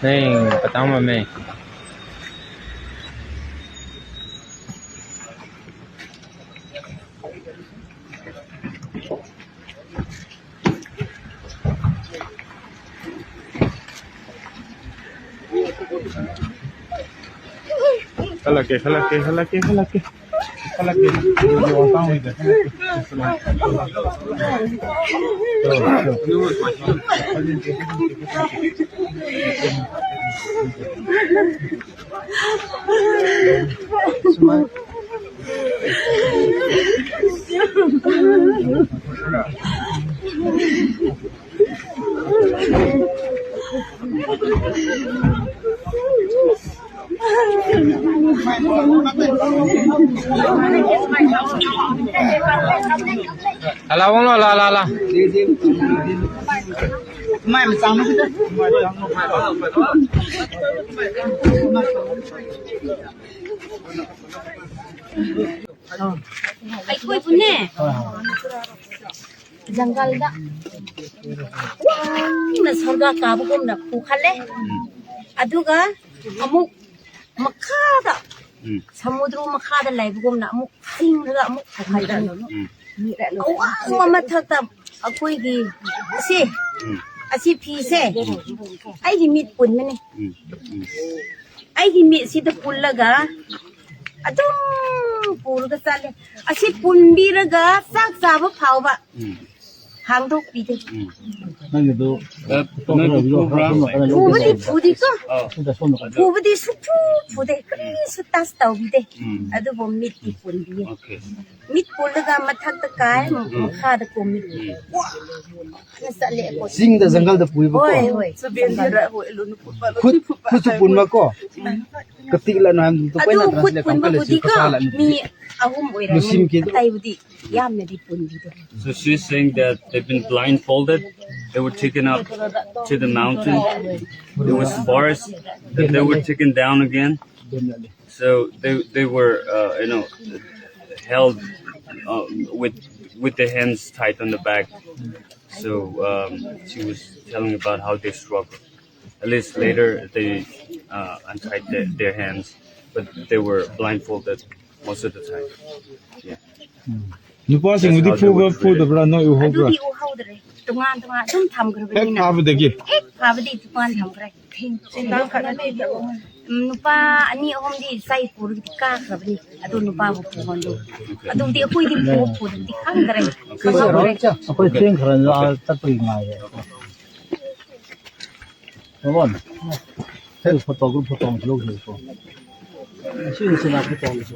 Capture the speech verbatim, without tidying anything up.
Neng, patang mame. Khalake, khalake, khalake, khalake. Khalake. Ala, wong lo, ala, ala, ala. ꯑꯩꯈꯣꯏꯕꯨꯅꯦ, ꯖꯪꯒꯜꯗ ꯋꯥꯡꯅ ꯁꯔꯒ ꯀꯥꯕꯒꯨꯝꯅ ꯄꯨꯈꯠꯂꯦ꯫ ꯑꯗꯨꯒ ꯑꯃꯨꯛ ꯃꯈꯥꯗ, ꯎꯝ꯫ ꯁꯃꯨꯗ꯭ꯔ ꯃꯈꯥꯗ ꯂꯩꯕꯒꯨꯝꯅ ꯑꯃꯨꯛ ꯆꯤꯡꯗ ꯑꯃꯨꯛ ꯄꯨꯈꯠꯂꯦ꯫ ꯎꯝ꯫ ꯑꯋꯥꯡꯕ ꯃꯊꯛꯇ ꯑꯩꯈꯣꯏꯒꯤ ꯑꯁꯤ, ꯎꯝ꯫ ꯑꯁꯤ ꯐꯤꯁꯦ ꯑꯩꯒꯤ ꯃꯤꯠ ꯄꯨꯟꯕꯅꯦ꯫ ꯎꯝ꯫ ꯎꯝ꯫ ꯑꯩꯒꯤ ꯃꯤꯠꯁꯤꯗ ꯄꯨꯜꯂꯒ ꯑꯗꯨꯝ ꯄꯨꯔꯒ ꯆꯠꯂꯦ꯫ ꯑꯁꯤ ꯄꯨꯟꯕꯤꯔꯒ ꯆꯥꯛ ꯆꯥꯕ ꯐꯥꯎꯕ ꯎꯝ꯫ ꯍꯥꯡꯗꯣꯛꯄꯤꯗꯦ꯫ ꯎꯝ꯫ ꯅꯪꯒꯤꯗꯨ ꯅꯪꯒꯤ ꯐꯨꯕ꯭ꯔꯥ? ꯐꯨꯕꯗꯤ ꯐꯨꯗꯤꯀꯣ꯫ ꯑꯥ꯫ ꯐꯨꯕꯗꯤ ꯁꯨꯛꯐꯨ ꯐꯨꯗꯦ꯫ ꯀꯔꯤꯁꯨ ꯇꯁ ꯇꯧꯕꯤꯗꯦ꯫ ꯎꯝ꯫ ꯑꯗꯨꯕꯨ ꯃꯤꯠꯇꯤ ꯄꯨꯟꯕꯤꯌꯦ꯫ ꯑꯣꯀꯦ꯫ ꯃꯤꯠ ꯄꯨꯜꯂꯒ ꯃꯊꯛꯇ ꯀꯥꯏ, ꯎꯝ꯫ ꯃꯈꯥꯗ ꯀꯨꯝꯃꯤ꯫ ꯎꯝ꯫ ꯋꯥꯅ ꯆꯠꯂꯦ ꯑꯩꯈꯣꯏ꯫ ꯆꯤꯡꯗ ꯖꯪꯒꯜꯗ ꯄꯨꯏꯕꯀꯣ? ꯍꯣꯏ, ꯍꯣꯏ꯫ ꯈꯨꯠ, ꯈꯨꯠꯁꯨ ꯄꯨꯟꯕꯀꯣ? ꯎꯝ꯫ ꯀꯇꯤꯛ ꯂꯥꯅ ꯍꯥꯏꯕꯗꯨ ꯑꯗꯨ ꯀꯣꯏꯅ ꯈꯨꯠ translate ꯇꯧꯔꯒ ꯄꯨꯟꯕꯕꯨꯗꯤꯀꯣ, ꯂꯩꯁꯤꯜ ꯃꯤ ꯑꯍꯨꯝ ꯑꯣꯏꯔꯝꯒꯅꯤ꯫ ꯂꯨꯁꯤꯟꯈꯤꯗꯨ꯫ ꯑꯇꯩꯕꯨꯗꯤ ꯌꯥꯝꯅꯗꯤ ꯄꯨꯟꯕꯤꯗꯦ꯫ So she's saying that they've been blindfolded. They were taken up to the mountain. There was bars that they were taken down again. So they they were uh, you know held uh, with with their hands tied on the back. So um, she was telling about how they struggled. At least later they uh, untied their, their hands, but they were blindfolded most of the time. Yeah. ꯅꯨꯄꯥꯁꯤꯡꯕꯨꯗꯤ That's how they ꯐꯨꯕ were treated. ꯐꯨꯗꯕ꯭ꯔꯥ? ꯅꯣꯏ ꯎꯍꯧꯕ꯭ꯔꯥ? ꯑꯗꯨꯗꯤ ꯎꯍꯧꯗ꯭ꯔꯦ꯫ ꯇꯣꯉꯥꯟ ꯇꯣꯉꯥꯟ ꯑꯗꯨꯝ ꯍꯦꯛ ꯊꯝꯈ꯭ꯔꯕꯅꯤꯅ꯫ ꯐꯥꯕꯗꯒꯤ? ꯍꯦꯛ ꯐꯥꯕꯗꯤ ꯇꯣꯉꯥꯟ ꯊꯝꯈ꯭ꯔꯦ꯫ ꯎꯝ, ꯅꯨꯄꯥ ꯑꯅꯤ ꯑꯍꯨꯝꯗꯤ ꯆꯩ ꯄꯨꯔꯒꯗꯤ ꯀꯥꯈ꯭ꯔꯕꯅꯤ꯫ ꯑꯗꯨ ꯅꯨꯄꯥꯕꯨ ꯄꯨꯍꯟꯗꯨ꯫ ꯑꯗꯨꯗꯤ ꯑꯩꯈꯣꯏꯗꯤ ꯄꯨ ꯄꯨꯗ꯭ꯔꯗꯤ ꯈꯪꯗ꯭ꯔꯦ꯫ ꯈꯪꯍꯧꯗ꯭ꯔꯦ꯫ ꯑꯩꯈꯣꯏ ꯊꯦꯡꯈ꯭ꯔꯅꯤ, ꯑꯥ ꯆꯠꯄꯒꯤ ꯉꯥꯏꯔꯦ꯫ ꯕꯥꯃꯣꯟ, ꯁꯦ ꯐꯣꯇꯣ, ꯒ꯭ꯔꯨꯞ ꯐꯣꯇꯣ ꯑꯃꯁꯨ ꯂꯧꯈꯤꯕꯀꯣ꯫ ꯁꯤ ꯁꯤꯅ ꯐꯣꯇꯣ ꯑꯃꯁꯨ꯫